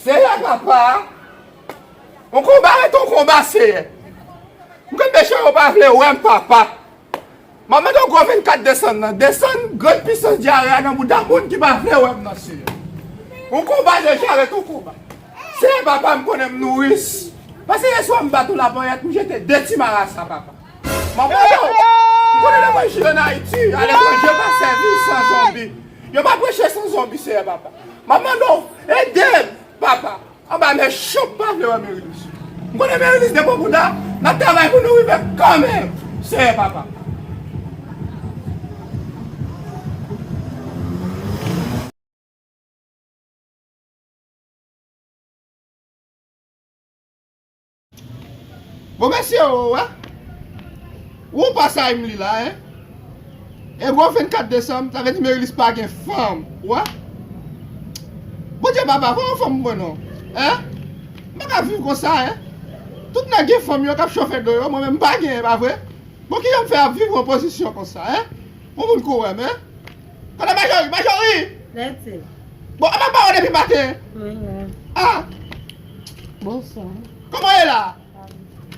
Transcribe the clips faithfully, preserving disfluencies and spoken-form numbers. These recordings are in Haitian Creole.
Seyè papa, yon konba ret yon konba, Seyè. M konn mechan yo pa vle wè m, papa. M ap mande w gwo vennkat desann nan. Desann grenn pisans dyare a nan bouda moun ki pa vle wè m nan, Seyè. Yon konba deja ret yon konba. Seyè papa, m konnen m nouris. Pase yèswa m bat ou laponyèt, m jete de ti marasa, papa. M ap mande w, m konnen levanjil ann Ayiti, aletranje, yo pa sèvi san zonbi. Yo pa preche san zonbi, Seyè papa. M ap mande w, ede m, papa. Anba mechan pa vle wè Merilis. M konnen Merilis depo bouda, n ap travay pou nou rive kanmenm. Seyè papa. Bon, mesye, ou wè? Ou pa sa m li la, en? E gwo vennkat desanm, sa vle di Merilis pa gen fanm, ou wè? Bondye papa, fè yon fanm pou mwen non, en? M pa ka viv konsa, en? Tout nèg gen fanm yo k ap chofe do yo, mwen menm m pa gen, pa vre? Bon, kijan m fè ap viv yon pozisyon konsa, en? Yon moun kou wè m, en? Kote Majori? Majori! Lèti. Bon, apa pa wè depi maten? Wi, wi. Ah! Bonswa. Kòman ye la?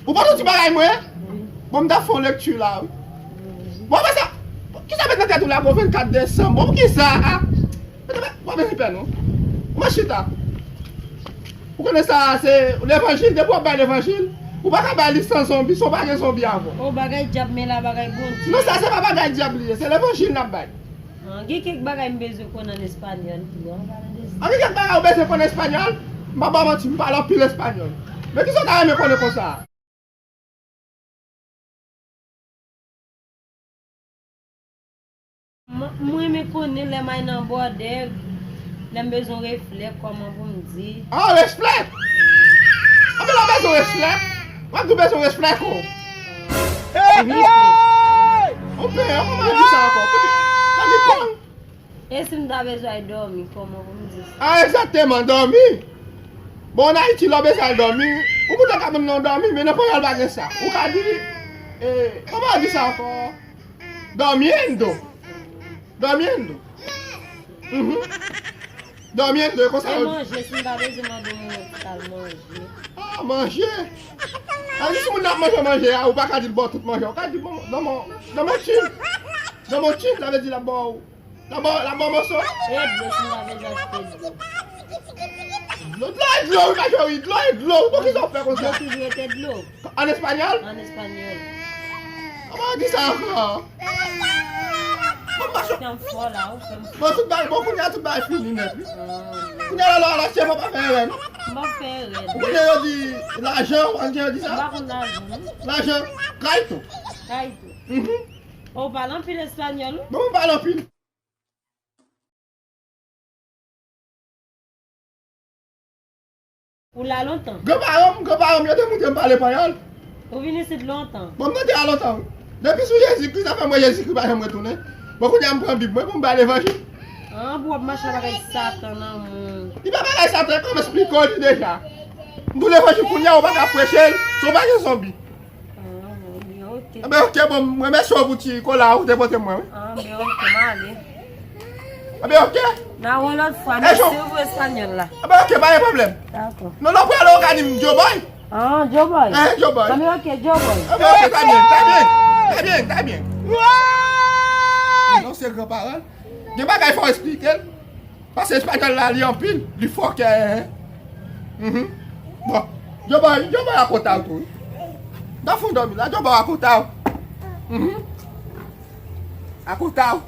Ou pote yon ti bagay mwen? Wi. Bon, m ta fè yon lekti la, wi. Wi. Bon, men sa, kisa met nan tèt ou la pou vennkat desanm? Bon, poukisa, ah? Mete, mete, mete pè non. Ou mèt chita. Ou konnen sa, se levanjil, depi w ap bay levanjil, ou pa ka bay li san zonbi, san w pa gen zonbi avè w. O, bagay dyab, men la bagay Bondye. Non, sa se pa bagay dyab li ye, se levanjil n ap bay. An, gen kèk bagay m bezwen konn an espanyòl tou, an, pale de sa. An, gen kèk bagay ou bezwen konn espanyòl? M pa ba w manti, m pale anpil espanyòl. Men kisa w ta renmen konnen konsa? M, m renmen konnen lè m al nan bòdè, lè m bezwen reflè, kòman pou m di. Ah, reflè! Anpil lè w bezwen reflè. W ap di w bezwen reflè ko. Ou pè, kòman yo di sa ankò? Sa di pang. E si m ta bezwen al dòmi, kòman pou m di sa? Ah, egzakteman, dòmi. Bon, ann Ayiti, lè w bezwen al dòmi, ou poutèt ka ban m non dòmi, men nan panyòl pa gen sa. Ou ka di, eh, kòman yo di sa ankò? Dormiendo. Dormiendo. Mhm. Dormiendo, e konsa yo di. E manje, si m ta bezwen mande moun yon ti kal manje. Ah, manje. Sa vle di si moun nan ap manje manje a, ou pa ka di l ba w tout manje a. Ou ka di, bon, dame, dame un chin. Dame un chin, sa vle di l ap ba w L ap ba w, l ap ba w mòso? E dlo, si m ta bezwen achte dlo. Dlo, dlo e dlo, wi, Majori, dlo e dlo. Poukisa w fè konsa? Dlo toujou rete dlo. An espanyòl? An espanyòl. Kòman yo di sa ankò? Bon, m pa cho. Fè m fò la, ou fè m fò. Bon, tout bagay, bon, kounye a tout bagay fini nèt, wi. Ah. Kounye a la, la, la, chèf pa fè erè, non? M pa fè erè. Ou konnen yo di lajan, ou konnen yo di sa? M pa konn lajan, non. Lajan, traito. Traito. Mhm. Ou pale anpil espanyòl, wi. Bon, m pale anpil. Ou la lontan? Granparan m, granparan m, yo te montre m pale panyòl. Ou vin isit lontan? Bon, m nan te a lontan, wi. Depi sou Jezikri, sa fè mwen Jezikri pa janm retounen. Bon, kounye a m pran Bib mwen pou m bay levanjil. An, pou w ap mache ak bagay Satan nan moun. Li pa bagay Satan, kòman esplike w li deja? M pou levanjil kounye a, ou pa ka preche l, si w pa gen zonbi. Ah, bon, byen, ok. Enben, ok, bon, m remèsye w pou ti kola ou te pote mwen, wi. Ah, byen, ok, m ale. Enben, ok. N a wè lòt fwa. Mèsi pou espanyòl la. Enben, ok, pa gen pwoblèm. Dakò. Non, non, pou ale, ou ka di m Joe Boy. Ah, Joe Boy. Eh, Joe Boy. Enben, ok, Joe Boy. Enben, ok, ta byen, ta byen. Ta byen, ta byen. Non, se gran pawòl. Gen bagay fò esplike l. Paske espanyòl la, li anpil, li fòkè, en. Mhm. Bon, Joe Boy, Joe Boy akonta w tou, wi. Nan fon dòmi la, Joe Boy akonta w. Mhm. Akonta w.